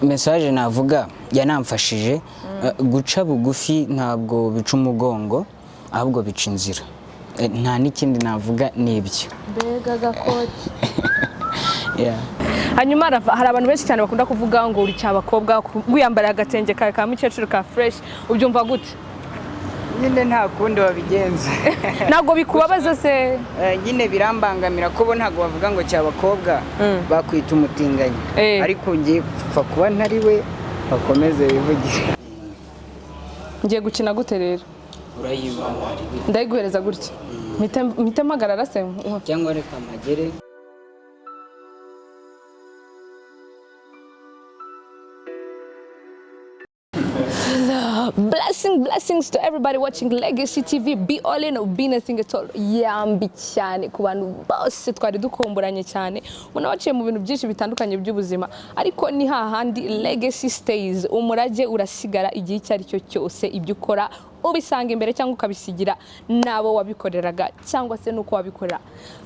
Message navuga yanamfashije, guca bugufi ntabwo bica umugongo, ahubwo bica inzira. Nta n'ikindi navuga, ni ibyo. Mbega agakoti! Yeah. Hanyuma hari abantu benshi cyane bakunda kuvuga ngo uri cyabakobwa, wiyambariye agatenge kawe ka mukecuru ka fresh. Ubyumva gute? Nyine nta kundi wabigenza. Ntabwo bikubabaza se? Nyine birambangamira ko bo ntabwo bavuga ngo cyabakobwa, bakwita umutinganyi. Ariko ngiye gupfa kuba ntari we, bakomeze bivugire. Ngiye gukina gute rero? Urayibona. Ndayiguhereza gutya, mpite mpagarara se? Cyangwa reka mpagere. Blessing, blessings to everybody watching Legacy TV. Be all in or be nothing at all. Yambi cyane ku bantu bose twari dukomboranye cyane. Umuntu waciye mu bintu byinshi bitandukanye by'ubuzima, ariko ni hahandi legacy stays. Umurage urasigara igihe icyo ari cyo cyose. Ibyo ukora ubisanga imbere cyangwa ukabisigira n'abo wabikoreraga cyangwa se n'uko wabikorera.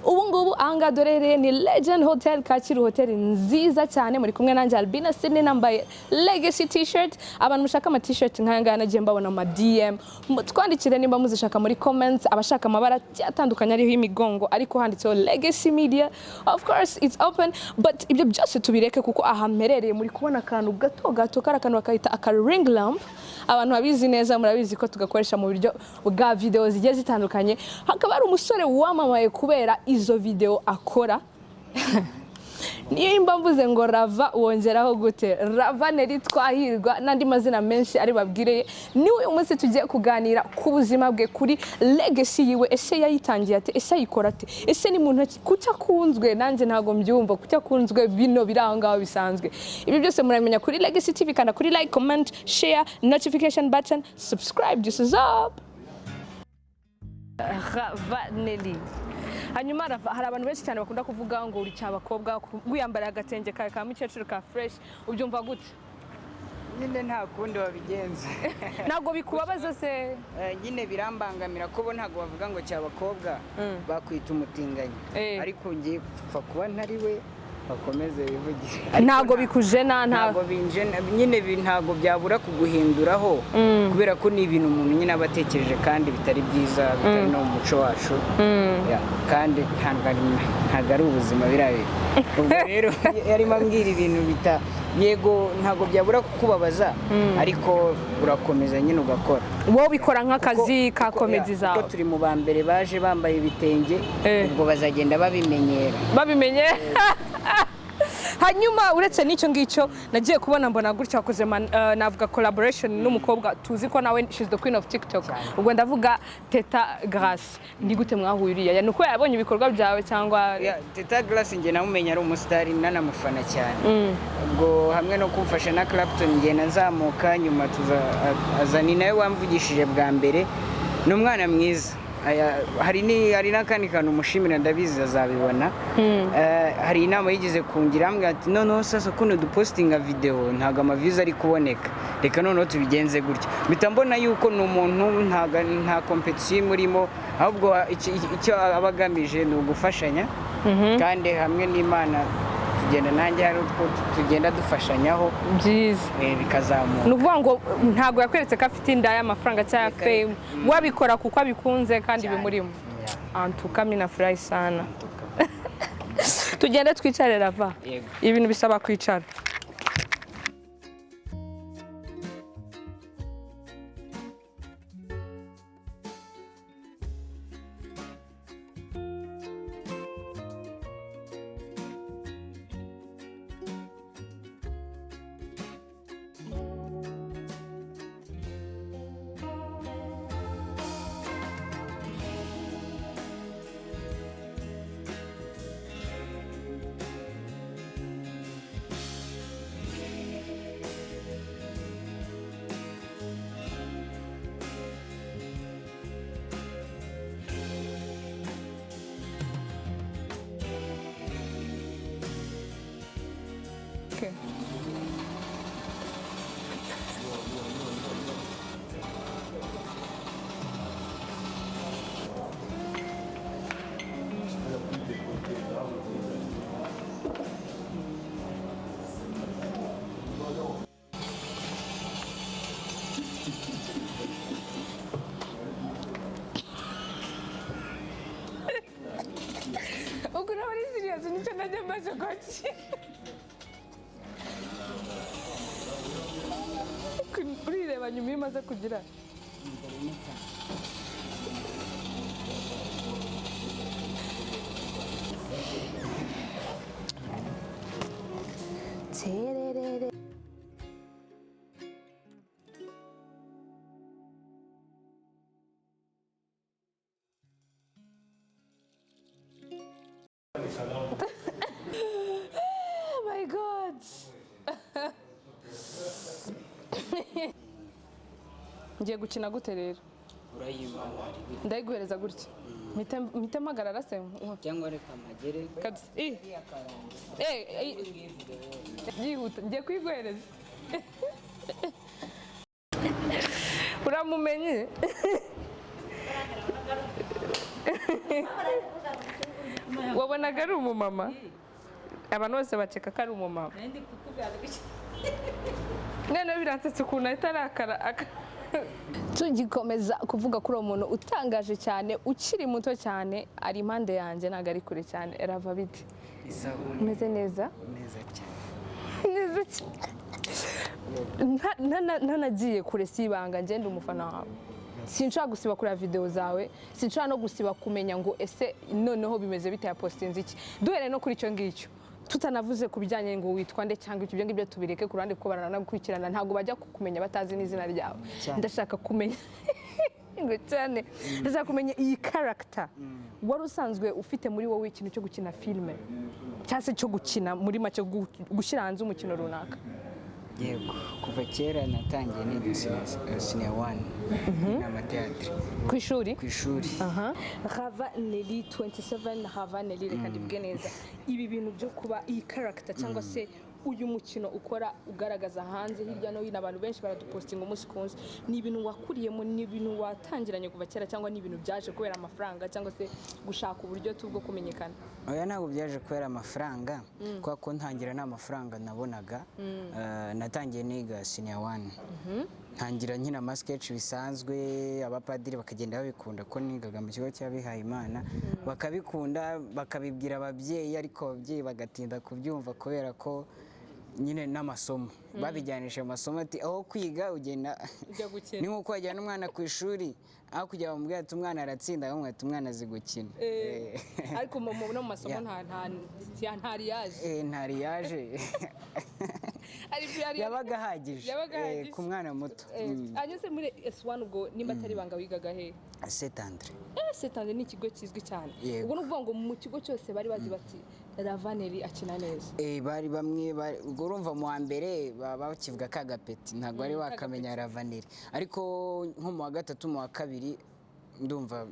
Ubu ngubu ahangaha dore ni Legend Hotel Kacyiru, hotel nziza cyane. Muri kumwe nanjye Albina Sydney, nambaye Legacy T-shirt. Abantu mushaka ama T-shirt nk'aya ngaya, nagiye mbabona ama DM, twandikire nimba muzishaka muri comments. Abashaka amabara agiye atandukanye ariho imigongo ariko handitseho Legacy Media, of course it's open. But ibyo byose tubireke, kuko aha mperereye muri kubona akantu gato gato, kari akantu bakahita aka ring lamp. Abantu babizi neza murabizi ko tugakoresha mu buryo bwa video zigiye zitandukanye. Hakaba hari umusore wamamaye kubera izo video akora. Nimba mvuze ngo Rava, wongeraho gute? Rava Neri Twahirwa n'andi mazina menshi ari babwire. Niwe uyu munsi tugiye kuganira ku buzima bwe, kuri legacy yiwe. Ese yayitangiye ate? Ese ayikora ate? Ese ni muntu ki? Kuki akunzwe? Nanjye ntabwo mbyumva kuki akunzwe. Bino biri aho ngaho bisanzwe, ibi byose muramenya kuri Legacy TV. Kanda kuri like, comment, share, notification button, subscribe. This is up Rava Nelly. Hanyuma hari abantu benshi cyane bakunda kuvuga ngo uri cyabakobwa, wiyambariye agatenge kawe ka mukecuru ka fresh. Ubyumva gute? Nyine nta kundi wabigenza. Ntabwo bikubabaza se? Nyine birambangamira ko bo ntabwo bavuga ngo cyabakobwa, bakwita umutinganyi. Ariko ngiye gupfa kuba ntari we, bakomeze bivugire. Ariko Ntabwo bikujena nta ntabwo binjena nyine, ntabwo byabura kuguhinduraho, kubera ko ni ibintu umuntu nyine aba atekereje kandi bitari byiza, bitari no mu muco wacu. Yeah, kandi ntabwo ari ubuzima biriya bintu. Ubwo rero yarimo ambwira ibintu bita yego, ntabwo byabura kukubabaza, ariko urakomeza nyine ugakora. Wowe ubikora nk'akazi ka comedy Yeah, zawe. kuko turi mu ba mbere baje bambaye ibitenge. Ubwo bazagenda babimenyera. Babimenye. Hanyuma uretse n'icyo ngicyo, nagiye kubona mbona gutya wakoze navuga collaboration n'umukobwa tuzi ko nawe she's the queen of TikTok. Ubwo ndavuga Teta Grace. Ni gute mwahuye? Uriya ni uko yabonye ibikorwa byawe cyangwa? Yeah, Teta Grace njye namumenya ari umusitari, nanamufana cyane. Ubwo hamwe no kumfasha na Clapton ngenda nzamuka, nyuma tuza aza, ni nawe wamvugishije bwa mbere. Ni umwana mwiza. Hari n'akandi kantu mushimira, ndabizi azabibona. Hari inama yigeze kungira, ambwira ati: "Noneho sasa kuno dupostinga video ntabwo ama views ari kuboneka, reka noneho tubigenze gutya." Mpita mbona yuko ni umuntu nta competition imurimo, ahubwo icyo aba agamije ni ugufashanya, kandi hamwe n'Imana tugenda, nanjye hari utwo tugenda dufashanyaho. Byiza. Bikazamuka. Ni ukuvuga ngo ntabwo yakweretse ko afite inda y'amafaranga cyangwa Reka, fame, wabikora kuko abikunze kandi Cyane. bimurimo. Yeah. Antuka mina furahi sana. Tugende twicare, Rava. Yego. Ibintu bisaba kwicara. Okay. nyuma iyo umaze kugira Imbere ni cyane. Tererere. Oh my God. Ngiye gukina gute rero? Urayimpa hari Ndayiguhereza gutya. Mpite mpagarara se? Cyangwa reka mpagere. Kabisa. Ih. Iriya karongo. Eh, eh, Ngiyi video yose. Byihuta, ngiye kuyiguhereza. Uramumenye? Wabonaga ari umumama? Abantu bose bakeka ko ari umumama. Noneho biransetse ukuntu ahita arakara. Tugikomeza kuvuga kuri uwo muntu utangaje cyane, ukiri muto cyane, ari impande yanjye, ntabwo ari kure cyane. Rava, bite? Isabune. Umeze neza? Neza cyane. Neza cyane. Ntanagiye kure, si ibanga, ngenda umufana wawe, sinshobora gusiba kureba videwo zawe, sinshobora no gusiba kumenya ngo ese noneho bimeze bite, yapositinze iki? Duhereye no kuri icyo ngicyo, tutanavuze ku bijyanye ngo witwa nde cyangwa ibyo ngibyo, tubireke ku ruhande kuko baranagukurikirana, ntabwo bajya kukumenya batazi n'izina ryawe. Cyane. Ndashaka kumenya ngo cyane, ndashaka kumenya iyi character wari usanzwe ufite muri wowe, ikintu cyo gukina filime cyangwa se cyo gukina, muri make gushyira hanze umukino runaka. Yego, kuva kera natangiye niga senior one n'amateatire. Ku ishuri? Ku ishuri. Aha. Rava Nelly 27, Rava Nelly, reka ndivuge neza. Ibi bintu byo kuba iyi character cyangwa se uyu mukino ukora ugaragaza hanze hirya no hino, abantu benshi baradupostinga umunsi ku munsi, ni ibintu wakuriyemo, ni ibintu watangiranye kuva kera, cyangwa ni ibintu byaje kubera amafaranga cyangwa se gushaka uburyo tu bwo kumenyekana? Oya, ntabwo byaje kubera amafaranga, kubera ko ntangira nta mafaranga nabonaga. Natangiye niga senior one, ntangira nkina amasketch bisanzwe, abapadiri bakagenda babikunda, ko nigaga mu kigo cy'abihaye Imana, bakabikunda bakabibwira ababyeyi, ariko ababyeyi bagatinda kubyumva kubera ko nyine n'amasomo babijyanisha mu masomo, ati aho kwiga ugenda Ujya gukina. Ni nk'uko wajyana umwana ku ishuri, aho kugira ngo bamubwire ati umwana aratsinda, bamubwira ati umwana azi gukina. Ariko no mu masomo ntari yaje. Ntari yaje. Yabaga ahagije. Yabaga ahagije. Ku mwana muto. Hanyuma se muri S1 ubwo, nimba atari ibanga, wigaga he? Saint Andre. Saint Andre ni ikigo kizwi cyane. Yego. Ubwo ni ukuvuga ngo mu kigo cyose bari bazi bati Ravaneri akina neza. Bari bamwe ubwo urumva mu wa mbere baba bakivuga ka gapeti, ntabwo bari bakamenya Ravaneri, ariko nko mu wa gatatu, mu wa kabiri, ndumva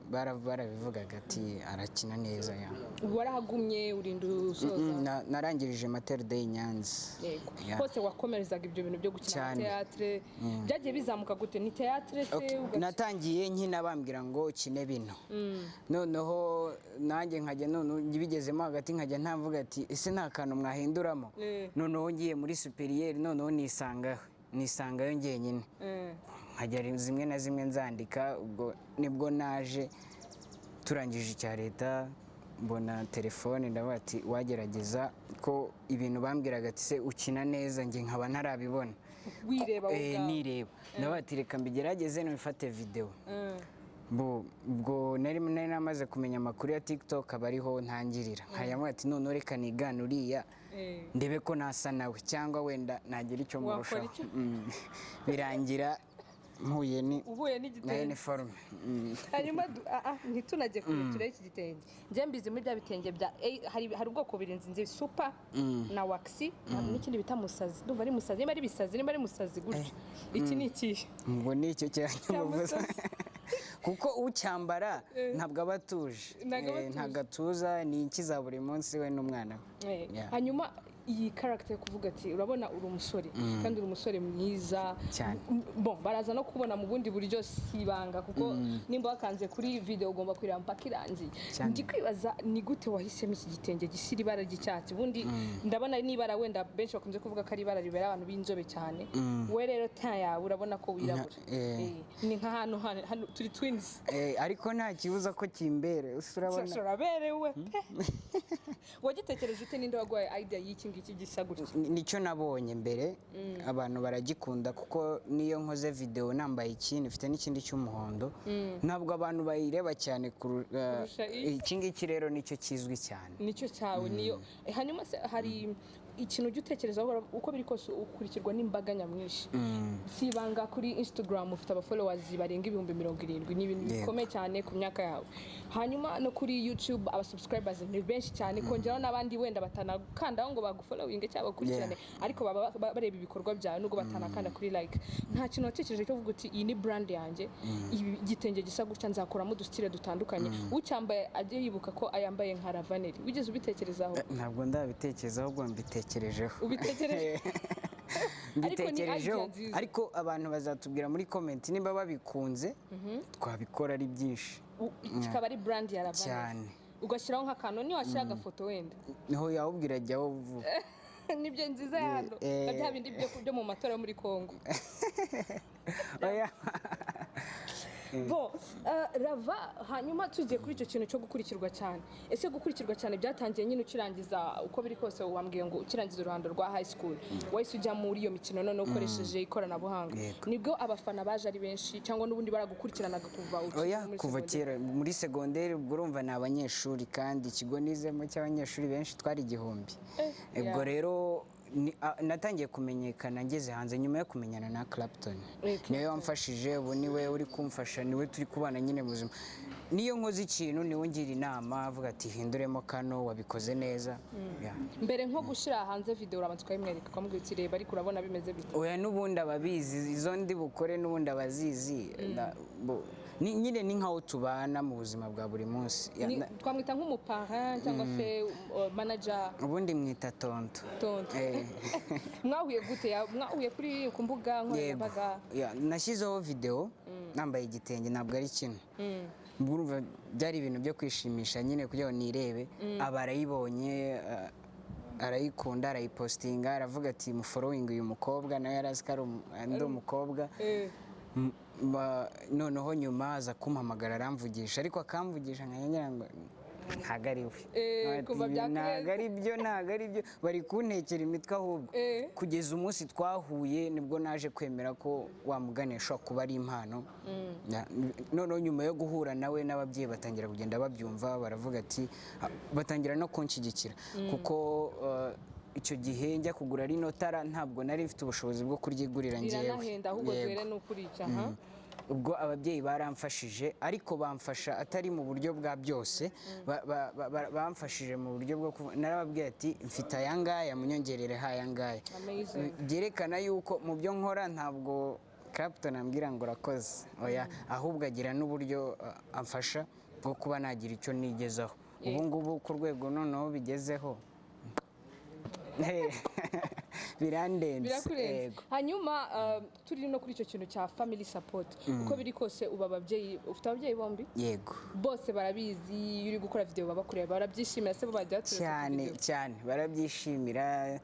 barabivugaga ati arakina neza ya. Warahagumye urinda usoza? Narangirije Mater Dei Nyanza. Yego. Ya. Hose wakomerezaga ibyo bintu byo gukina Cyane. théâtre? Byagiye bizamuka gute? Ni théâtre se Okay. Natangiye nkina bambwira ngo kine bino, noneho nanjye nkajya, noneho bigezemo hagati nkajya ntavuga ati ese nta kantu mwahinduramo? Noneho ngiye muri supérieur, noneho nisangayo njyenyine, nkajya zimwe na zimwe nzandika. Ubwo nibwo naje turangije icya leta, mbona telefone, ndavuga ati wagerageza ko ibintu bambwiraga ati se ukina neza, njye nkaba ntarabibona. Wireba wowe ubwawe. Nireba, ndavuga ati reka mbigerageze nifate videwo. Ubwo nari namaze kumenya amakuru ya TikTok, aba ariho ntangirira, nkajya ati noneho reka nigane uriya, ndebe ko nasa nawe cyangwa wenda nagira icyo Wakora murushaho. icyo? Birangira mpuye ni Uhuye na n'igitenge. uniforme. Hanyuma ntitunajye kure, turebe iki gitenge. Njye mbizi muri bya bitenge bya hari ubwoko bubiri nzi, super na waxi, n'ikindi bita musazi, ndumva ari musazi, nimba ari bisazi, nimba ari musazi gutyo. Iki ni ikihe? Ngo ni icyo cyamuvuze, Musazi. kuko ucyambara ntabwo aba atuje. Ntabwo aba atuje. Ntabwo atuza, ni iki za buri munsi we n'umwana we. Yeah. Hanyuma iyi character yo kuvuga ati urabona uri umusore kandi uri umusore mwiza. Cyane. Bon, baraza no kubona mu bundi buryo, si ibanga, kuko nimba wakanze kuri video ugomba kureba mpaka irangiye. Cyane. Ndi kwibaza ni gute wahisemo iki gitenge gisira ibara ry'icyatsi? Ubundi ndabona n'ibara wenda benshi bakunze kuvuga ko ari ibara ribera abantu b'inzobe cyane. We rero teint yawe urabona ko wirabura. Ni nka hano turi twins. Ariko nta kibuza ko kimbere. Ese urabona? Uraberewe pe! Wagitekereje ute? Ninde waguhaye idea y'iki ngiki? ngiki gisa gutya. Nicyo nabonye mbere, abantu baragikunda, kuko niyo nkoze video nambaye ikindi, mfite n'ikindi cy'umuhondo, ntabwo abantu bayireba cyane Kurusha iyi. Iki ngiki rero nicyo kizwi cyane. Nicyo cyawe niyo. Hanyuma se hari ikintu ujya utekerezaho? Uko biri kose ukurikirwa n'imbaga nyamwinshi. Si ibanga, kuri Instagram ufite abafollowers barenga 70,000, ni ibintu bikomeye cyane ku myaka yawe. Hanyuma no kuri YouTube abasubscribers ni benshi cyane, kongeraho n'abandi wenda batanakandaho ngo bagufollowinge cyangwa bagukurikirane, ariko baba bareba ibikorwa byawe nubwo batanakanda kuri like. Nta kintu watekereje cyo kuvuga uti: "Iyi ni brand yanjye, ibi igitenge gisa gutya nzakoramo udustyle dutandukanye, ucyambaye ajye yibuka ko ayambaye nka Ravaneri"? Wigeze ubitekerezaho? Ntabwo ndabitekereza, ahubwo mbitekerejeho. Ubitekereje? Ariko ni Mbitekerejeho. idea nziza. Ariko abantu bazatubwira muri comment nimba babikunze, twabikora ari byinshi. Kikaba ari brand ya Ravaneri. Cyane. Ugashyiraho nk'akantu, niyo washyira agafoto wenda. Niho yawubwira ajyaho vuba. Nibyo, nziza ya hano, nka bya bindi byo mu matora yo muri Congo. Oya. Bon, Rava, hanyuma tugiye kuri icyo kintu cyo gukurikirwa cyane. Ese gukurikirwa cyane byatangiye nyine ukirangiza, uko biri kose wambwiye ngo ukirangiza uruhando rwa high school wahise ujya muri iyo mikino none ukoresheje ikoranabuhanga? Yego. Nibwo abafana baje ari benshi, cyangwa n'ubundi baragukurikiranaga kuva ukiri Oya, muri kuva segonderi? kera muri segonderi. Ubwo urumva ni abanyeshuri, kandi ikigo nizemo cy'abanyeshuri benshi, twari 1000. Ubwo rero natangiye kumenyekana ngeze hanze, nyuma yo kumenyana na Clapton. Niwe wamfashije, ubu niwe uri kumfasha, niwe turi kubana nyine mu buzima. Niyo nkoze ikintu niwe ungira inama, avuga ati: "Hinduremo kano, wabikoze neza." Yeah. Mbere nko gushyira hanze video urabanza ukayimwereka, ukamubwira uti: "Reba, ariko urabona bimeze bite?" Oya, n'ubundi ababizi izo ndi bukore, n'ubundi abazizi. Nyine ni nkaho tubana mu buzima bwa buri munsi. Twamwita nk'umuparrain cyangwa se manager? Ubundi mwita tonto. Tonto. Eh. Mwahuye gute? Mwahuye ku mbuga Yego. nkoranyambaga? Yeah, nashyizeho video nambaye igitenge, ntabwo ari kino. Ubwo urumva byari ibintu byo kwishimisha nyine, kugira ngo nirebe. Aba arayibonye, arayikunda, arayipostinga, aravuga ati: "Mufollowing uyu mukobwa." Nawe yari azi ko ndi umukobwa. Noneho nyuma aza kumpamagara, aramvugisha, ariko akamvugisha ngira ngo ntabwo ari we. Ati, Kumva byakurenze. "Ntabwo ari byo, ntabwo ari byo, bari kuntekera imitwe ahubwo." Kugeza umunsi twahuye, nibwo naje kwemera ko wa mugani ashobora kuba ari impano. Noneho nyuma yo guhura nawe, n'ababyeyi batangira kugenda babyumva, baravuga ati, batangira no kunshyigikira, kuko icyo gihe njya kugura rino tara ntabwo nari mfite ubushobozi bwo kuryigurira njyewe. Riranahenda ahubwo. Yego. Duhere n'ukurica ha. Ubwo ababyeyi baramfashije, ariko bamfasha atari mu buryo bwa byose. Bamfashije mu buryo bwo narababwiye ati: "Mfite aya ngaya, munyongerereho aya ngaya." Amazing. Byerekana yuko mu byo nkora ntabwo Clapton ambwira ngo urakoze, oya, ahubwo agira n'uburyo amfasha bwo kuba nagira icyo nigezaho ubu ngubu ku rwego noneho bigezeho, birandenze. Birakurenze. Yego. Hanyuma turi no kuri icyo kintu cya family support, uko biri kose ubu ababyeyi, ufite ababyeyi bombi? Yego. Bose barabizi iyo uri gukora video baba bakureba, barabyishimira se? Bo bajya batureka? Cyane cyane, barabyishimira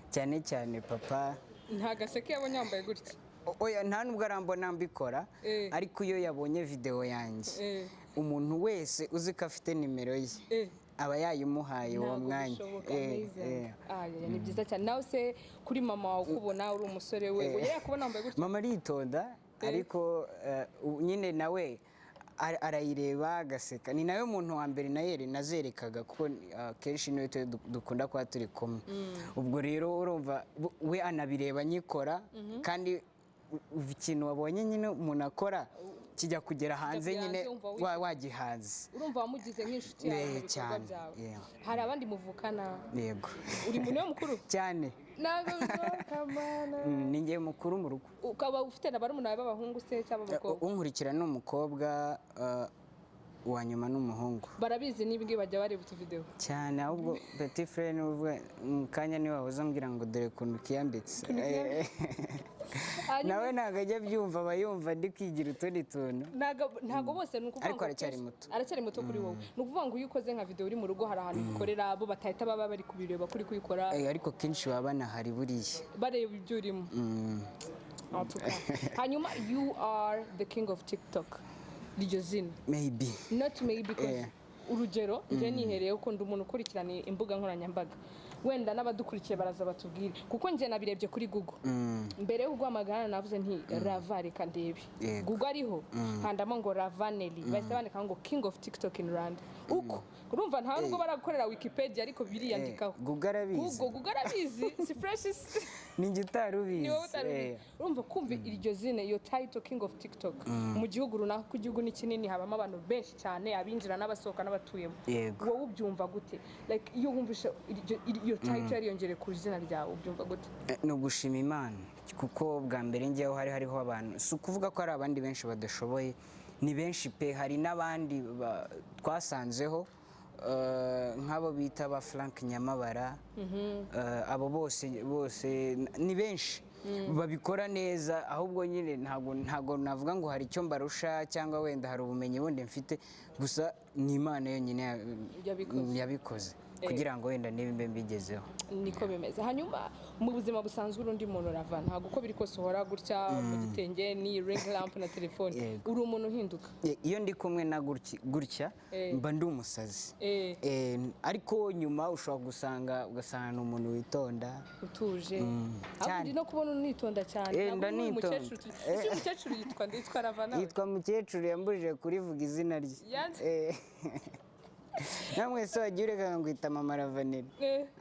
cyane cyane papa. Nta gaseke yabonye wambaye gutya? Oya, nta nubwo arambona mbikora. Ariko iyo yabonye video yanjye, umuntu wese uzi ko afite nimero ye, aba yayimuhaye uwo Ntabwo mwanya. bishoboka. Amazing. Ah, yeah, ni byiza cyane. Nawe se kuri mama wawe, ukubona uri umusore we, we yakubona wambaye gutya? Mama aritonda, ariko nyine nawe arayireba agaseka. Ni nawe muntu wa mbere nayere nazerekaga, kuko kenshi niwe dukunda kuba turi kumwe. Ubwo rero urumva we anabireba nyikora, kandi ikintu wabonye nyine umuntu akora kijya kugera hanze kugera nyine hanze wumva wagihaze. Urumva wamugize nk'inshuti yawe mu bikorwa Cyane, byawe. Yeah. Hari abandi muvukana? Yego. Uri muntu mukuru? Cyane. Ntabwo bishoboka, Mana. Ni njye mukuru mu rugo. Ukaba ufite na barumuna bawe b'abahungu se cyangwa b'abakobwa? Unkurikira ni umukobwa, uwa nyuma ni umuhungu. Barabizi n'ibingibi? Bajya bareba utuvideo? Cyane, ahubwo petit frère niwe uvuga mu kanya, niwe wahoze ambwira ngo: "Dore ukuntu kiyambitse." Hanyuma Nawe ntabwo ajya abyumva, aba yumva ndi kwigira utundi tuntu. Ntago bose, ni ukuvuga Ariko ngo aracyari muto. Aracyari muto kuri wowe. Ni ukuvuga ngo iyo ukoze nka video uri mu rugo, hari ahantu ubikorera bo batahita baba bari kubireba kuri kuyikora? Ariko kenshi baba banahari buriya. Bareba ibyo urimo. En tout cas. Hanyuma you are the king of TikTok, iryo zina? Maybe. Not maybe, because urugero njye nihereye ko ndi umuntu ukurikirana imbuga nkoranyambaga. Wenda n'abadukurikiye baraza batubwire, kuko njye nabirebye kuri Google mbere yo kuguhamagara. Navuze nti: "Rava, reka ndebe." Google ariho, nkandamo ngo Ravanelli, bahita bandika ngo "King of TikTok in Rwanda". Uko urumva, nta nubwo baragukorera Wikipedia, ariko biriyandikaho. Google arabizi. Google arabizi, si fresh si? Ni njye utari ubizi. Ni wowe utari ubizi. Urumva, kumva iryo zina, iyo title, King of TikTok, mu gihugu runaka, kuko igihugu ni kinini, habamo abantu benshi cyane, abinjira n'abasohoka n'abatuyemo. Wowe ubyumva gute? Like, iyo wumvishe iyo title yariyongereye ku izina ryawe, ubyumva gute? Ni ugushima Imana, kuko bwa mbere njyewe hari hariho abantu, si ukuvuga ko hari abandi benshi badashoboye, ni benshi pe. Hari n'abandi twasanzeho, nk'abo bita ba Frank Nyamabara, abo bose bose ni benshi babikora neza. Ahubwo nyine ntabwo navuga ngo hari icyo mbarusha cyangwa wenda hari ubumenyi bundi mfite, gusa ni Imana yonyine Yabikoze. yabikoze kugira ngo wenda niba mbe mbigezeho. Niko bimeze. Hanyuma mu buzima busanzwe, urundi muntu urava, ntabwo uko biri kose uhora gutya mu gitenge n'iyi ring lamp na telefone. Yego. Uri umuntu uhinduka? Iyo ndi kumwe na gutya mba ndi umusazi. Ariko nyuma ushobora gusanga, ugasanga ni umuntu witonda. Utuje. Ahubwo Cyane. ndi no kubona unitonda cyane. Eh, Ntabwo uri ndanitonda. umukecuru. Ese uyu mukecuru yitwa nde? Yitwa Rava nawe? Yitwa mukecuru, yambujije kurivuga izina rye. Yanze? Eh. Namwe se wagiye ureka ngo mama Ravaneri?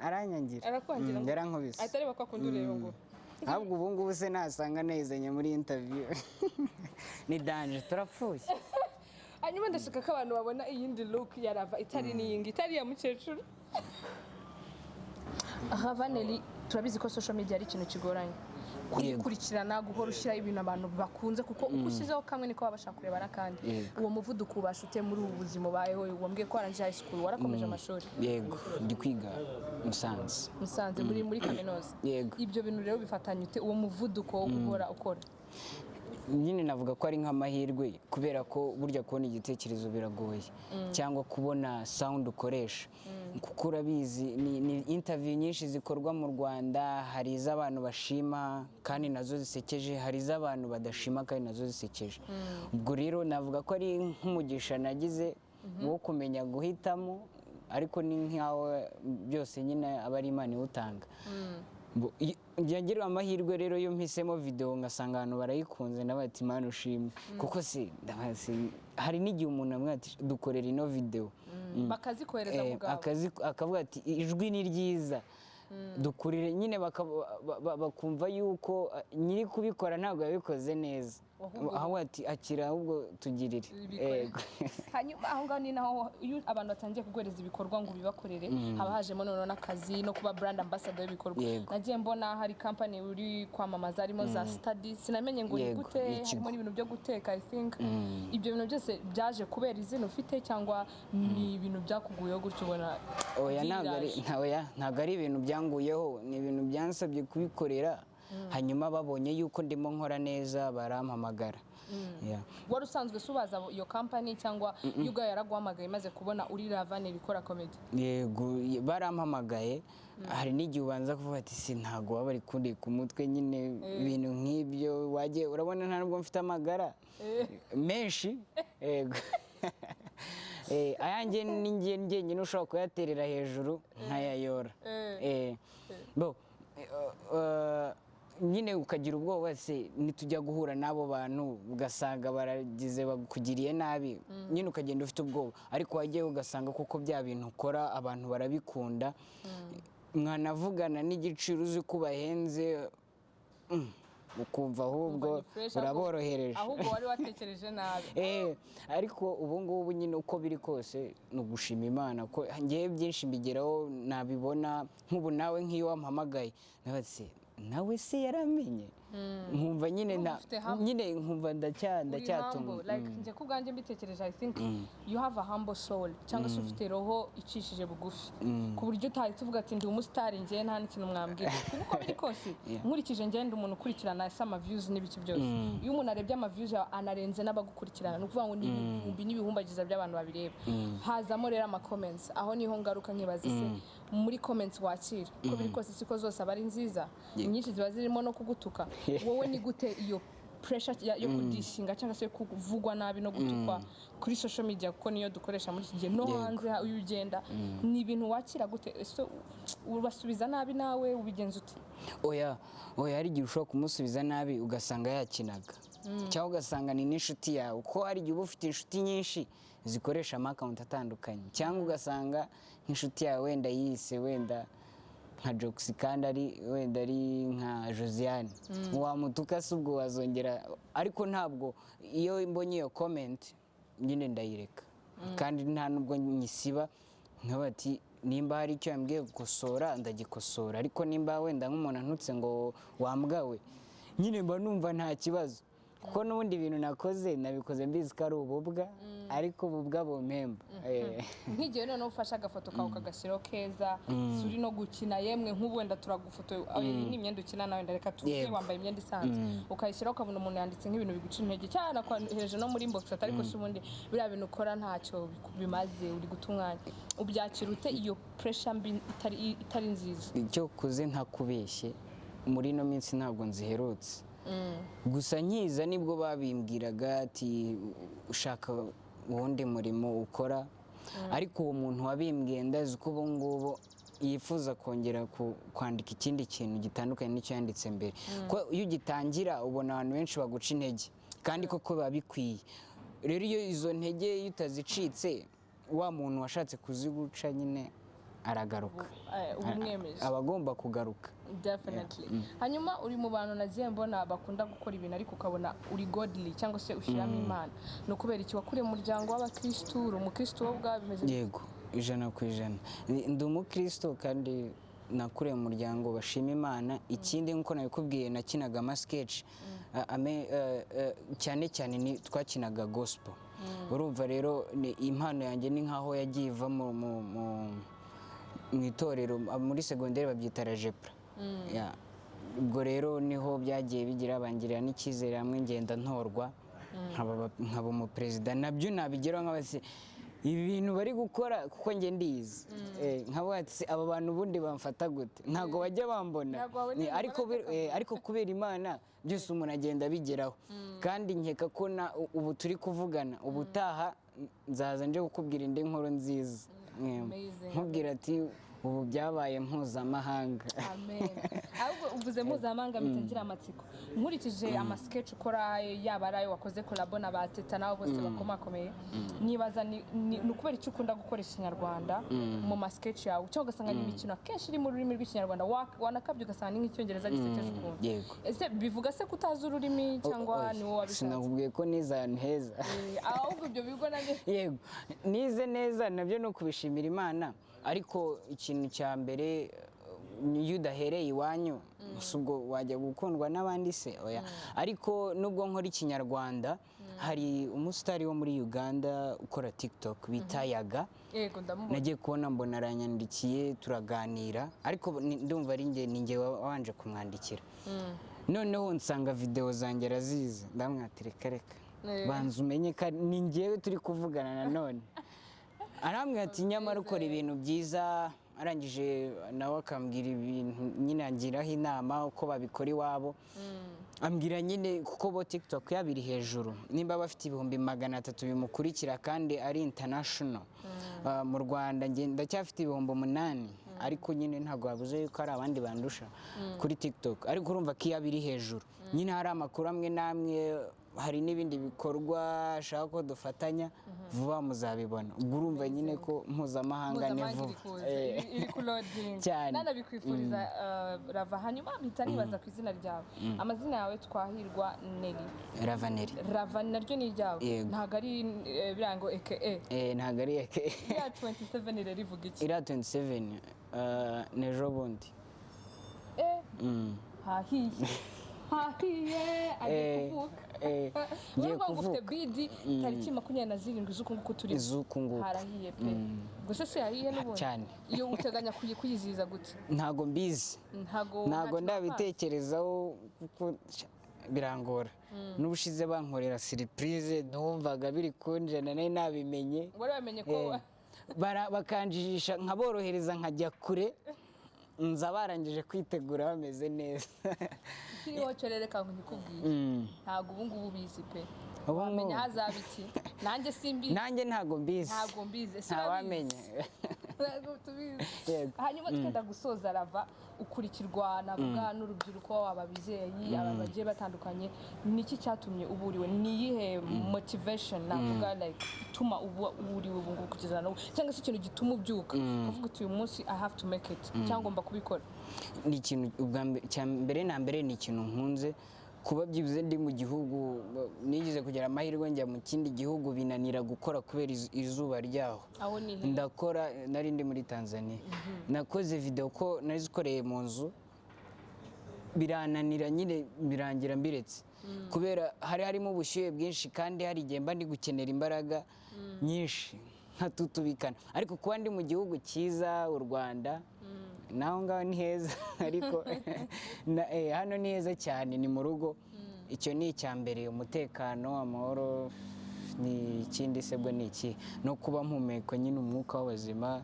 Aranyangira. Arakwangira? Yarankubise. Ahita areba ko akunda ureba ngo Ahubwo ubu ngubu se nasanga nezanye muri interview, ni danger, turapfuye. Hanyuma ndashaka ko abantu babona iyindi look ya Rava itari n'iyingi, itari iya mukecuru Ravaneli. Turabizi ko social media ari ikintu kigoranye kuyikurikirana, guhora ushyiraho ibintu abantu bakunze, kuko uko ushyizeho kamwe niko baba bashaka kureba n'akandi. Uwo muvuduko ubasha ute muri ubu buzima ubayeho? Wambwiye ko warangije high school, warakomeje amashuri? Yego, ndi kwiga Musanze. Musanze, muri kaminuza? Yego. Ibyo bintu rero bifatanya ute, uwo muvuduko wo guhora ukora? Nyine navuga ko ari nk'amahirwe, kubera ko burya kubona igitekerezo biragoye, cyangwa kubona sound ukoresha, kuko urabizi ni interview nyinshi zikorwa mu Rwanda. Hari iz'abantu bashima kandi nazo zisekeje, hari iz'abantu badashima kandi nazo zisekeje. Ubwo rero navuga ko ari nk'umugisha nagize wo kumenya guhitamo, ariko ni nk'aho byose nyine aba ari Imana iwutanga. Njya ngira amahirwe rero, iyo mpisemo video ngasanga abantu barayikunze, ndavuga ati: "Imana ushimwe." Kuko se hari n'igihe umuntu amwe ati: "Dukorera ino video." Bakazikohereza mugabo. Akavuga ati: "Ijwi ni ryiza, dukurire." Nyine bakumva yuko nyiri kubikora ntabwo yabikoze neza, ahubwo ati: "Akira, ahubwo tugirire." Bikore. Yego. Hanyuma aho ngaho ni naho iyo abantu batangiye kuguhereza ibikorwa ngo ubibakorere, haba hajemo noneho n'akazi no kuba brand ambassador w'ibikorwa. Yego. Nagiye mbona hari company uri kwamamaza, harimo za study, sinamenye ngo ni Yego, gute, ni ikigo. harimo n'ibintu byo guteka, I think. Ibyo bintu byose byaje kubera izina ufite, cyangwa ni ibintu byakuguyeho gutyo ubona Oya, ntabwo ari byiraje? oya, ntabwo ari ibintu byanguyeho, ni ibintu byansabye kubikorera, hanyuma babonye yuko ndimo nkora neza barampamagara. Yeah. Wari usanzwe se ubaza iyo company, cyangwa yo ubwayo yaraguhamagaye imaze kubona uri Ravaneri ikora comedy? Yego, barampamagaye. Hari n'igihe ubanza kuvuga ati: "Si ntabwo baba bari kundi ku mutwe nyine?" Ibintu nk'ibyo wagiye urabona, nta nubwo mfite amagara menshi. Yego. Ayanjye ni njye njyenyine ushobora kuyaterera hejuru nkayayora. Bo, nyine ukagira ubwoba se nitujya guhura n'abo bantu ugasanga baragize bakugiriye nabi, nyine ukagenda ufite ubwoba. Ariko wagiye ugasanga koko bya bintu ukora abantu barabikunda, mwanavugana n'igiciro uzi ko ubahenze, ukumva ahubwo Ni fresh, uraborohereje. Ahubwo wari watekereje nabi. Ariko ubu ngubu nyine uko biri kose ni ugushima Imana ko ngewe byinshi mbigeraho nabibona. Nk'ubu nawe nk'iyo wampamagaye, nawe se nawe se yaramenye, nkumva nyine Urumva ufite humble. nyine nkumva Uri ndacyatunga. humble. Like, njye ku bwanjye mbitekereje, I think you have a humble soul, cyangwa se ufite roho icishije bugufi, ku buryo utahita uvuga ati: "Ndi umusitari, njye nta n'ikintu mwambwira." Kuko uko biri kose, nkurikije, njye ndi umuntu ukurikirana ese ama views n'ibiki byose, iyo umuntu arebye ama views yawe anarenze n'abagukurikirana, ni ukuvuga ngo ni ibihumbi n'ibihumbagiza by'abantu babireba. Hazamo rero ama comments. Aho niho ngaruka nkibaza: ese muri comments wakira, uko biri kose siko zose aba ari nziza, inyinshi ziba zirimo no kugutuka, wowe ni gute iyo Pressure yo kudishinga cyangwa se kuvugwa nabi no gutukwa kuri social media, kuko niyo dukoresha muri iki gihe, no hanze iyo ugenda, ni ibintu wakira gute? Ese ubasubiza nabi nawe, ubigenza ute? Oya, oya, hari igihe ushobora kumusubiza nabi ugasanga yakinaga, cyangwa ugasanga ni n'inshuti yawe, kuko hari igihe uba ufite inshuti nyinshi zikoresha ama account atandukanye, cyangwa ugasanga nk'inshuti yawe wenda yise wenda nka Jokes kandi ari wenda ari nka Josiane, wamutuka se ubwo wazongera? Ariko ntabwo, iyo mbonye iyo comment nyine ndayireka, kandi nta nubwo nyisiba. Nkaba ati nimba hari icyo yambwiye gukosora, ndagikosora. Ariko nimba wenda nk'umuntu antutse ngo wambwawe, nyine mba numva nta kibazo, kuko n'ubundi ibintu nakoze nabikoze mbizi ko ari ububwa, ariko ububwa bumpemba. Nk'igihe noneho ufashe agafoto kawe ukagashyiraho keza, si uri no gukina, yemwe nk'ubu wenda turagufotoye, iyi ni imyenda ukina nawe, reka tuvuge wambaye imyenda isanzwe, ukayishyiraho, ukabona umuntu yanditse nk'ibintu biguca intege cyane, akwohereje no muri inbox ati: "Ariko se ubundi biriya bintu ukora ntacyo bimaze, uri guta umwanya." Ubyakira ute iyo pressure mbi itari nziza? Icyo kuze ntakubeshye, muri ino minsi ntabwo nziherutse. Gusa nkiza nibwo babimbwiraga ati: "Ushaka uwundi murimo ukora." Ariko uwo muntu wabimbwiye ndazi ko ubu ngubu yifuza kongera kwandika ikindi kintu gitandukanye n'icyo yanditse mbere, ko iyo ugitangira ubona abantu benshi baguca intege, kandi koko biba bikwiye. Rero iyo izo ntege iyo utazicitse, wa muntu washatse kuziguca nyine aragaruka. Uba umwemeje. Aba agomba kugaruka. Definitely. Hanyuma uri mu bantu nagiye mbona bakunda gukora ibintu, ariko ukabona uri godly cyangwa se ushyiramo Imana. Ni ukubera iki? Wakuriye mu muryango w'abakirisitu? Uri umukirisitu wowe ubwawe? Bimeze bite? Yego, 100%. Ndi umukristo kandi nakuriye mu muryango bashima Imana. Ikindi, nk'uko nabikubwiye, nakinaga ama sketch, cyane cyane ni twakinaga gospel. Urumva rero ni impano yanjye, ni nkaho yagiye iva mu itorero. Muri segonderi babyita rajepra. Yeah. Ubwo rero niho byagiye bigira, bangirira n'icyizere, hamwe ngenda ntorwa nkaba umuperezida. Nabyo nabigeraho nk'abase ibi bintu bari gukora, kuko njye ndizi. Nkavuga ati: "Se, aba bantu ubundi bamfata gute? Ntabwo bajya bambona." Ntabwo wabona ibintu bakora. Ariko kubera Imana byose umuntu agenda abigeraho, kandi nkeka ko na ubu turi kuvugana, ubutaha nzaza nje kukubwira indi nkuru nziza. Amazing. Nkubwira ati ubu byabaye mpuzamahanga. Amen. Ahubwo uvuze mpuzamahanga, mpita ngira amatsiko. Nkurikije ama sketch ukora, yaba ari ayo wakoze collabo na ba Teta nabo bose bakomakomeye, nibaza ni ukubera icyo ukunda gukoresha Ikinyarwanda mu ma sketch yawe, cyangwa ugasanga ni imikino akenshi iri mu rurimi rw'Ikinyarwanda, wanakabye ugasanga ni nk'Icyongereza gisekeje ukuntu. Ese bivuga se ko utazi ururimi, cyangwa Oya, ni wowe wabishatse? Sinakubwiye ko nize ahantu heza? Ahubwo ibyo bigo nabyo. Yego, nize neza, nabyo ni ukubishimira Imana. Ariko ikintu cya mbere, iyo udahereye iwanyu, si ubwo wajya gukundwa n'abandi se? Oya. Ariko nubwo nkora Ikinyarwanda, hari umusitari wo muri Uganda ukora TikTok bita Yaga. Yego, ndamubona. Nagiye kubona mbona aranyandikiye, turaganira, ariko ndumva ari njye, ni njye wabanje kumwandikira. Noneho nsanga videwo zanjye arazizi. Ndamwati: "Reka, reka, banza umenye ko ni njyewe turi kuvugana." Nanone arambwira ati: "Nyamara ukora ibintu byiza." Arangije nawe akambwira ibintu nyine, angiraho inama uko babikora iwabo. Ambwira nyine kuko bo TikTok yabo iri hejuru, nimba bafite 300,000 bimukurikira kandi ari international. Mu Rwanda njye ndacyafite 8,000, ariko nyine ntabwo wabuze yuko hari abandi bandusha kuri TikTok. Ariko urumva ko iyo iri hejuru nyine hari amakuru amwe n'amwe, hari n'ibindi bikorwa ashaka ko dufatanya vuba, muzabibona. Ubwo urumva nyine ko mpuzamahanga ni Mpuzamahanga vuba. Iri kuza, iri kuloadinga. Cyane. Nanabikwifuriza. Rava, hanyuma mpita nibaza ku izina ryawe. Amazina yawe Twahirwa Nelly. Ravaneri. Rava naryo ni iryawe? Yego. Ntabwo ari birango eke? Ntabwo ari eke. Ya 27 rero ivuga iki? Iriya 27 ni ejo bundi. Hahiye, hahiye, agiye kuvuka. Ngiye Urumva ngo ufite kuvuka. bidi tariki 27 z'uku nguku turi. Z'uku nguku. Harahiye pe. Gusa se hahiye n'ubundi? Cyane. Iyo uteganya kuyizihiza gute? Ntabwo mbizi. Ntago Ntabwo ntacyo. ndabitekerezaho kuko birangora. N'ubushize bankorera surprise, numvaga biri kunjena, nari nabimenye. Wari wamenye ko Bakanjijisha, nkaborohereza, nkajya kure. Nza barangije kwitegura, bameze neza. Kiriho cyo rero, reka nkikubwire, ntabwo ubu ngubu ubizi pe. Ubu Wamenya ngubu. hazaba iki? Nanjye simbizi. Nanjye ntabwo mbizi. Ntabwo mbizi. Ese Ntawamenya. Ntabwo tubizi. Yego. Hanyuma twenda gusoza, Rava, ukurikirwa navuga n'urubyiruko, ababyeyi, abantu bagiye batandukanye. Niki cyatumye uba uriwe? Ni iyihe motivation navuga, like, ituma uba uriwe ubu ngubu kugeza n'ubu, cyangwa se ikintu gituma ubyuka ukavuga uti: "Uyu munsi I have to make it," cyangwa ngomba kubikora? Ni ikintu ubwa cya mbere na mbere, ni ikintu nkunze kuba byibuze ndi mu gihugu. Nigeze kugira amahirwe njya mu kindi gihugu, binanira gukora kubera izuba ryaho. Aho ni he? Ndakora, nari ndi muri Tanzania, nakoze video ko nazikoreye mu nzu, birananira nyine, birangira mbiretse kubera hari harimo ubushyuhe bwinshi, kandi hari igihe mba ndi gukenera imbaraga nyinshi nkatutubikana. Ariko kuba ndi mu gihugu cyiza, u Rwanda, naho ngaho ni heza, ariko hano ni heza cyane, ni mu rugo. Icyo ni icya mbere, umutekano, amahoro. Ni ikindi se bwo ni iki? No kuba mpumeka nyine umwuka w'ubuzima.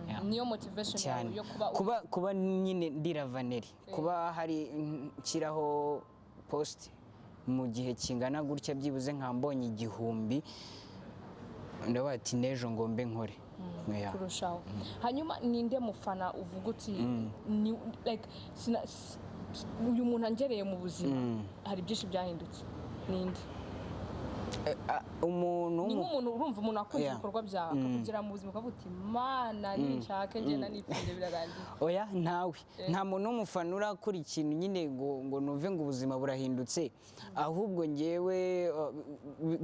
Yeah. Niyo motivation Cyane. yawe yo kuba Kuba nyine ndi Ravaneri, kuba hari nshyiraho post mu gihe kingana gutya, byibuze nkambonye 1000, ndavuga ati n'ejo ngombe nkore. Yeah. Kurushaho. Hanyuma ninde mufana uvuga uti ni like uyu muntu angereye mu buzima hari byinshi byahindutse? Ninde? Umuntu Ni nk'umuntu urumva, umuntu akunze ibikorwa byawe, akakugera mu buzima ukavuga uti: "Mana, ninshake ngenda nipfire birarangiye." Oya, ntawe, nta muntu w'umufana urakora ikintu nyine ngo numve ngo ubuzima burahindutse. Ahubwo ngewe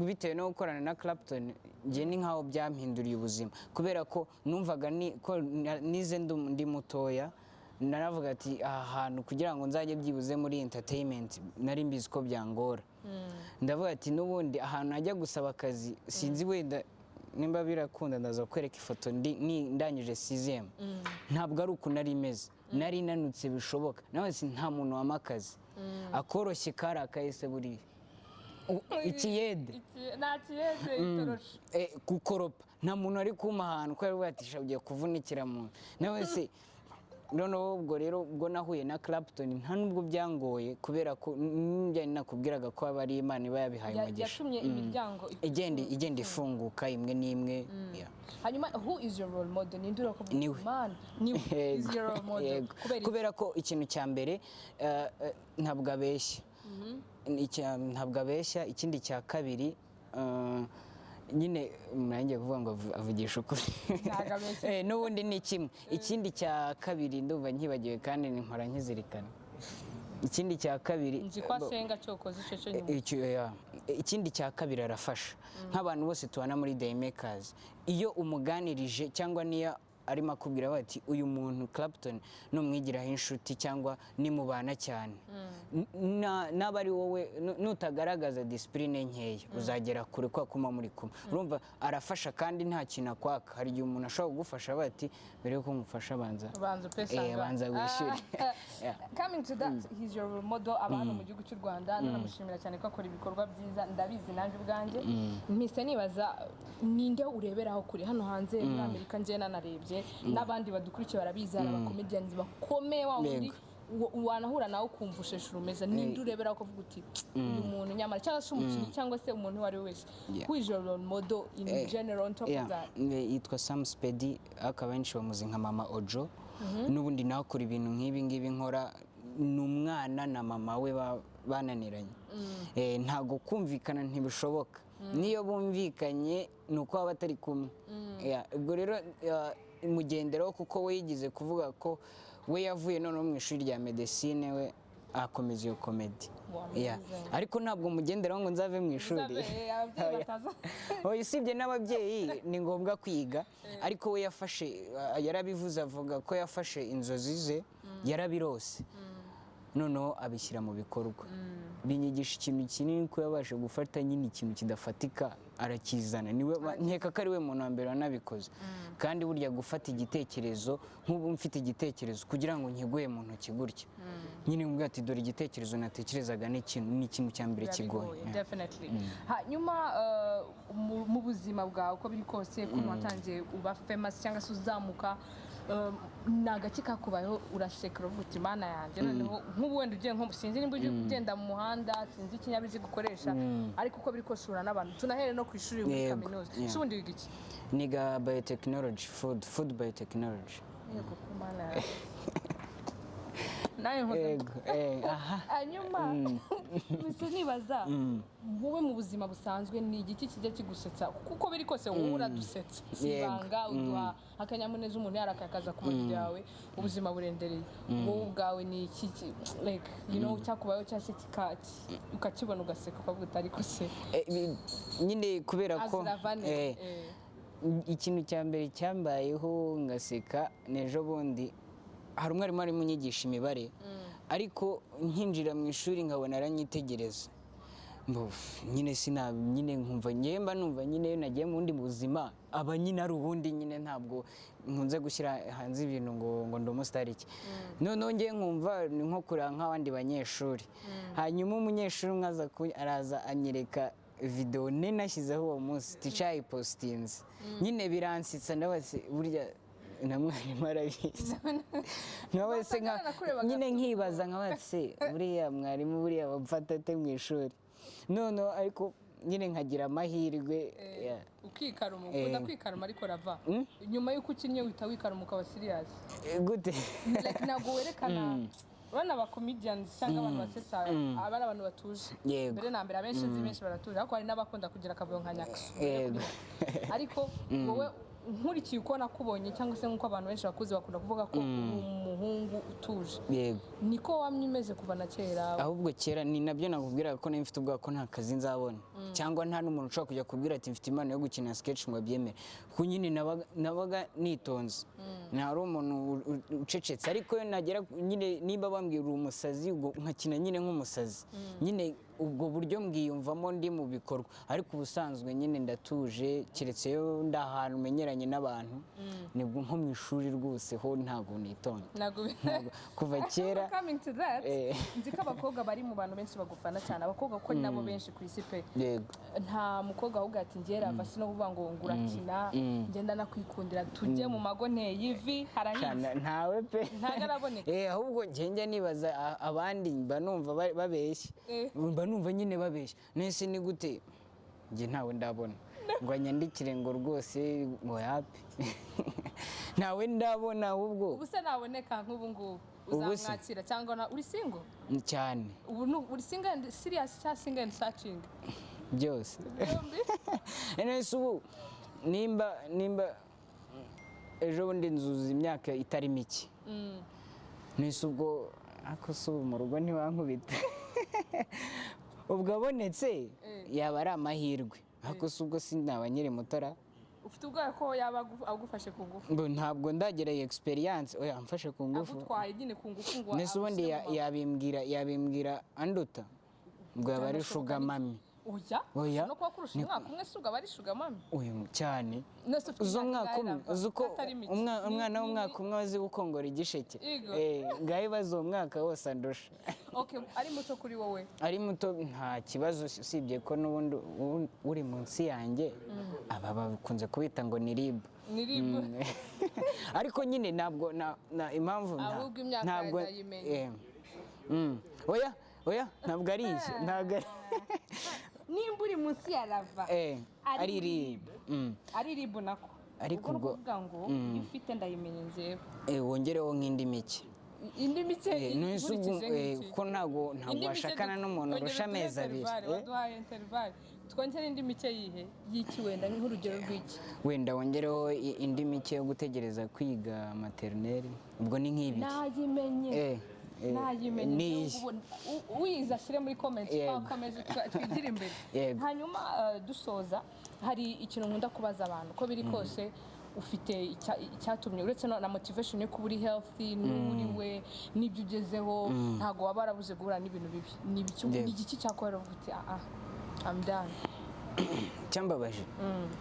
bitewe no gukorana na Clapton, ngewe ni nkaho byampinduriye ubuzima, kubera ko numvaga ko nize ndi mutoya, naravuga ati aha hantu kugira ngo nzajye byibuze muri entertainment, nari mbizi ko byangora. Ndavuga ati n'ubundi ahantu najya gusaba akazi, sinzi wenda nimba birakunda, ndaza kwereka ifoto ndangije sixième, ntabwo ari uku nari meze, nari nanutse bishoboka. Nawe si nta muntu wampa akazi akoroshye kari akahise buriya ikiyede. Nta kiyede, itorosho. Gukoropa, nta muntu wari kumpa ahantu ko yari ati: "Ugiye kuvunikira mu nda." Nawe se noneho ubwo rero ubwo nahuye na Clapton, nta nubwo byangoye, kubera ko njya nakubwiraga ko aba ari Imana iba yabihaye umugisha. Yatumye imiryango Igenda ifunguka imwe n'imwe, yeah. Hanyuma who is your role model? Ninde urakuvuga? Niwe. Man, niwe is your role model? Yego. Kubera iki? Kubera ko ikintu cya mbere, ntabwo abeshya. Ntabwo abeshya. Ikindi cya kabiri, nyine nanjye kuvuga ngo avugisha ukuri. Ntabwo abeshya. N'ubundi ni kimwe. Ikindi cya kabiri ndumva nkibagiwe, kandi mpora nkizirikana. Ikindi cya kabiri, Nzi ko asenga, cyokoze icyo cyo nyuma. Icyo, yeah. Ikindi cya kabiri, arafasha nk'abantu bose tubana muri Daymakers. Iyo umuganirije cyangwa niyo arimo akubwira bati uyu muntu Clapton numwigiraho inshuti cyangwa nimubana cyane, naba ari wowe nutagaragaza discipline nkeya, uzagera kure kwa kuma muri kumwe. Urumva arafasha kandi nta kintu akwaka. Hari igihe umuntu ashobora kugufasha bati mbere yuko ngufasha banza Banza upesanga. Banza wishyure. Yeah. Coming to that, he's your role model. Aba hano mu gihugu cy'u Rwanda, nanamushimira cyane ko akora ibikorwa byiza, ndabizi nanjye ubwanjye. Mpise nibaza, ninde ureberaho kure hano hanze muri Amerika? Njye nanarebye n'abandi badukurikiye barabizi, hari abacomedians bakomeye, wa wundi wanahura nawe ukumva usheshe urumeza. Ninde ureberaho ukavuga uti uyu muntu nyamara, cyangwa se umukinnyi, cyangwa se umuntu uwo ari we wese? Who is your role model in general, on top of that? Yitwa Sam Spedi, ariko abenshi bamuzi nka Mama Ojo. N'ubundi nawe akora ibintu nk'ibi ngibi nkora. Ni umwana na mama we bananiranye. Ntabwo kumvikana, ntibishoboka. Niyo bumvikanye ni uko baba batari kumwe. Yeah, ubwo rero mugenderaho, kuko we yigize kuvuga ko we yavuye noneho mu ishuri rya medecine, we akomeza iyo comedy. Wow, amazing. Ariko ntabwo mugenderaho ngo nzave mu ishuri. Nzave, ababyeyi bataza. Oya, usibye n'ababyeyi ni ngombwa kwiga, ariko we yafashe, yarabivuze, avuga ko yafashe inzozi ze, yarabirose, noneho abishyira mu bikorwa. Binyigisha ikintu kinini ko yabasha gufata nyine ikintu kidafatika arakizana. Niwe nkeka ko ari we muntu wa mbere wanabikoze. Kandi burya gufata igitekerezo, nk'ubu mfite igitekerezo, kugira ngo nkiguhe mu ntoki gutya nyine mubwira ati dore igitekerezo natekerezaga, ni ikintu cya mbere kigoye. Biragoye, definitely. Hanyuma mu buzima bwawe, uko biri kose, ukuntu watangiye uba famous cyangwa se uzamuka. Ni agaki kakubayeho uraseka, uravuga uti: "Mana yanjye"? Noneho nk'ubu wenda ugiye nko, sinzi nimba ugiye ugenda mu muhanda, sinzi ikinyabiziga ukoresha, ariko uko biri kose uhura n'abantu. Tunahere no ku ishuri, muri kaminuza. Ese ubundi wiga iki? Niga biotechnology, food biotechnology. Yego, ku Mana yanjye, nawe nkoze. Yego, aha. Hanyuma mbese nibaza, wowe mu buzima busanzwe ni igiki kijya kigusetsa? Kuko biri kose wowe uradusetsa, si ibanga, uduha akanyamuneza. Umuntu yarakakaza ku mavideo yawe, ubuzima burendereye. Wowe ubwawe ni iki like cyakubayeho cyangwa se ukakibona ugaseka, ukavuga uti: "Ariko se?" Nyine kubera ko Aziravane. Ikintu cya mbere cyambayeho ngaseka ni ejo bundi hari umwarimu arimo unyigisha imibare, ariko nkinjira mu ishuri nkabona aranyitegereza. Nyine sina nyine nkumva njyewe mba numva nyine iyo nagiye mu bundi buzima aba nyine ari ubundi, nyine ntabwo nkunze gushyira hanze ibintu ngo ndi umusitari iki. Noneho ngewe nkumva ni nko kureba nk'abandi banyeshuri. Hanyuma umunyeshuri umwe araza anyereka videwo ne nashyizeho uwo munsi, tica yayipositinze. Nyine biransetsa, ndabaze burya na mwarimu arabizi nkawe se nka Nakurebaga. Nyine nkibaza nkabaza se buriya mwarimu buriya bamfata ate mu ishuri? Noneho ariko nyine nkagira amahirwe yeah. Ukikaruma, ukunda kwikaruma, ariko rava nyuma y'uko ukinnye uhita wikaruma ukaba serious. Gute? Like, ntabwo werekana. Urabona aba comedians cyangwa abantu basetsa aba ari abantu batuje. Mbere na mbere abenshi nzi, benshi baratuje, ariko hari n'abakunda kugira akavuyo nka Nyakso. Ariko wowe nkurikiye uko nakubonye, cyangwa se nk'uko abantu benshi bakuzi, bakunda kuvuga ko uri umuhungu utuje. Yego. Niko wamye umeze kuva na kera? Ahubwo kera ni nabyo nakubwiraga ko nari mfite ubwoba ko nta kazi nzabona, cyangwa nta n'umuntu ushobora kujya kubwira ati: "Mfite impano yo gukina sketch," ngo abyemere, kuko nyine nabaga nitonze, ntari umuntu ucecetse. Ariko iyo nagera nyine nimba bambwira uri umusazi, ubwo nkakina nyine nk'umusazi nyine, ubwo buryo mbwiyumvamo ndi mu bikorwa. Ariko ubusanzwe nyine ndatuje, keretse iyo ndi ahantu menyeranye n'abantu, nibwo nko mu ishuri rwose ho ntabwo nitonda. Ntabwo Kuva kera. Coming to that, nzi ko abakobwa bari mu bantu benshi bagufana cyane, abakobwa kuko ni nabo benshi ku isi pe. Nta mukobwa ahubwo ati: "Ngera ava si no kuvuga ngo urakina, ngenda nakwikundira, tujye mu mago nteye ivi harahiye." Cyane, ntawe pe. Ntago araboneka. Ahubwo njye njya nibaza abandi mba numva babeshya. Mba numva nyine babeshya. Nese ni gute njye ntawe ndabona ngo anyandikire ngo rwose ngo yapi? Ntawe ndabona ahubwo. Ubu se naboneka nk'ubu ngubu Ubu se? uzamwakira cyangwa uri single? Cyane. Ubu uri single and serious cyangwa single and searching? Byose. Byombi. Nese ubu nimba ejo bundi nzuza imyaka itari mike, nese ubwo ako si ubu mu rugo ntibankubita? Ubwo abonetse yaba ari amahirwe, ariko si ubwo sinaba nkiri mutora. Ufite ubwoba ko yaba agufashe ku ngufu? Ngo ntabwo ndagira iyi experience. Oya, amfashe ku ngufu? Agutwaye nyine ku ngufu ngo Nese ubundi agushyire mu maboko. Yabimbwira anduta, ubwo yaba ari sugar mummy. Oya. Oya. No kuba kurusha umwaka umwe si ubwo aba ari sugar mummy? Uyu cyane. Nese ufite Uzi imyaka umwaka ingahe umwe Rava? uzi uko Atari mike. umwana w'umwaka umwe azi gukongora igisheke? Yego. Ngaho ibaze uwo mwaka wose andusha. Okay, ari muto kuri wowe? Ari muto nta kibazo, usibye ko n'ubundi uri munsi yanjye aba bakunze kubita ngo ni RIB. Ni RIB. Ariko nyine ntabwo na impamvu Ahubwo imyaka ntabwo ndayimenye. Oya, oya, ntabwo ari iyi, ntabwo ari Nimba uri munsi ya Rava ari ari RIB. Ari RIB nako. Ariko ubwo ni ubwo- ukuvuga ngo iyo ufite ndayimenye njyewe. Wongereho nk'indi mike. Indi mike? Nonese ubwo Nkurikije nk'iki? Kuko ntabwo Indi mike washakana n'umuntu ongera urusha uduhe amezi 2. intervalle, waduhaye intervalle, twongere indi mike yihe, y'iki wenda, nk'urugero rw'iki? Wenda wongereho indi mike yo gutegereza kwiga maternelle, ubwo ni nk'ibiri. Nayimenye. Nayimenye. Ni iyi. Uyizi ashyire muri comment. Twakomeje twigire imbere. Yego. Hanyuma dusoza, hari ikintu nkunda kubaza abantu. Uko biri kose ufite icyatumye, uretse na motivation yo kuba uri healthy n'uri we n'ibyo ugezeho, ntabwo waba warabuze guhura n'ibintu bibi. Ni ibiki? Yego. Ni igiki cyakorera uvuga uti: "Ah ah, I'm done"? Cyambabaje?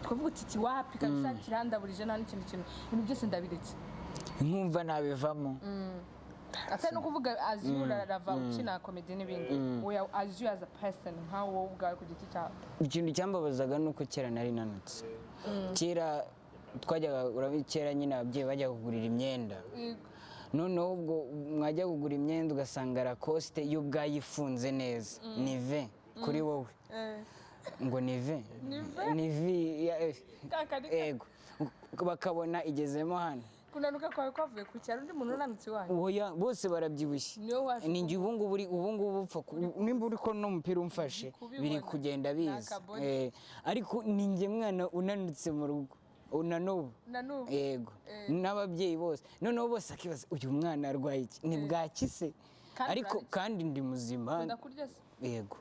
Twavuga uti: "Iki wapi kabisa, kirandaburije, nta n'ikindi kintu, ibintu byose ndabiretse." Nkumva nabivamo. Atari no kuvuga as you Rava ukina comedy n'ibindi, oya, as you as a person, nka wowe ubwawe ku giti cyawe. Ikintu cyambabazaga ni uko kera nari nanutse kera. Twajyaga, urabizi, kera nyine ababyeyi bajya kugurira imyenda. Noneho ubwo mwajya kugura imyenda, ugasanga Lacoste yo ubwayo ifunze neza ni ve kuri wowe, ngo ni ve, ni vi yego, bakabona igezemo hano. Kunanuka kwawe kwavuye ku cyaro? Undi muntu unanutse iwanyu? Oya, bose barabyibushye. Niwe waje. Ni njye ubungubu uri ubungubu upfa nimba uri ko n'umupira umfashe kubibona. Biri kugenda Ni biza. akabody. Ariko ni njye mwana unanutse mu rugo na n'ubu. Na n'ubu? Yego, n'ababyeyi bose. Noneho bose akibaza: "Uyu mwana arwaye iki? Ni bwaki se?" Kandi Ariko urarya. kandi ndi muzima. Ukunda kurya se? Yego,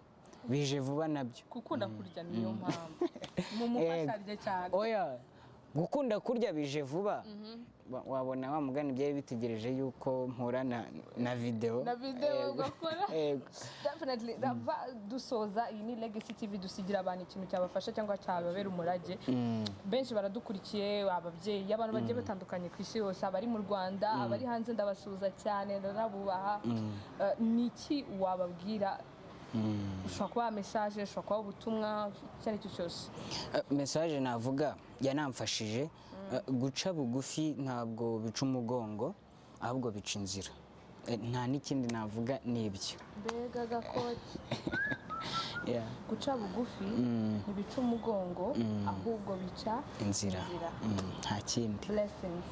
bije vuba nabyo. Gukunda kurya niyo mpamvu mumufasha arya cyane. Oya, gukunda kurya bije vuba. Wabona wa mugani byari bitegereje yuko mpura na video. Na video. Yego. Ugakora. Yego. Definitely. Rava, dusoza, iyi ni Legacy TV, dusigira abantu ikintu cyabafasha cyangwa cyababera umurage. Benshi baradukurikiye, ababyeyi, abantu bagiye batandukanye ku isi yose, abari mu Rwanda, abari hanze, ndabasuhuza cyane, ndanabubaha. Ni iki wababwira? Ushobora kubaha message, ushobora kubaha ubutumwa, icyo ari cyo cyose. Message navuga yanamfashije, guca bugufi ntabwo bica umugongo, ahubwo bica inzira. Nta n'ikindi navuga, ni ibyo. Mbega agakoti! Yeah. Guca bugufi ntibica umugongo, ahubwo bica inzira. Inzira. Nta kindi. Blessings.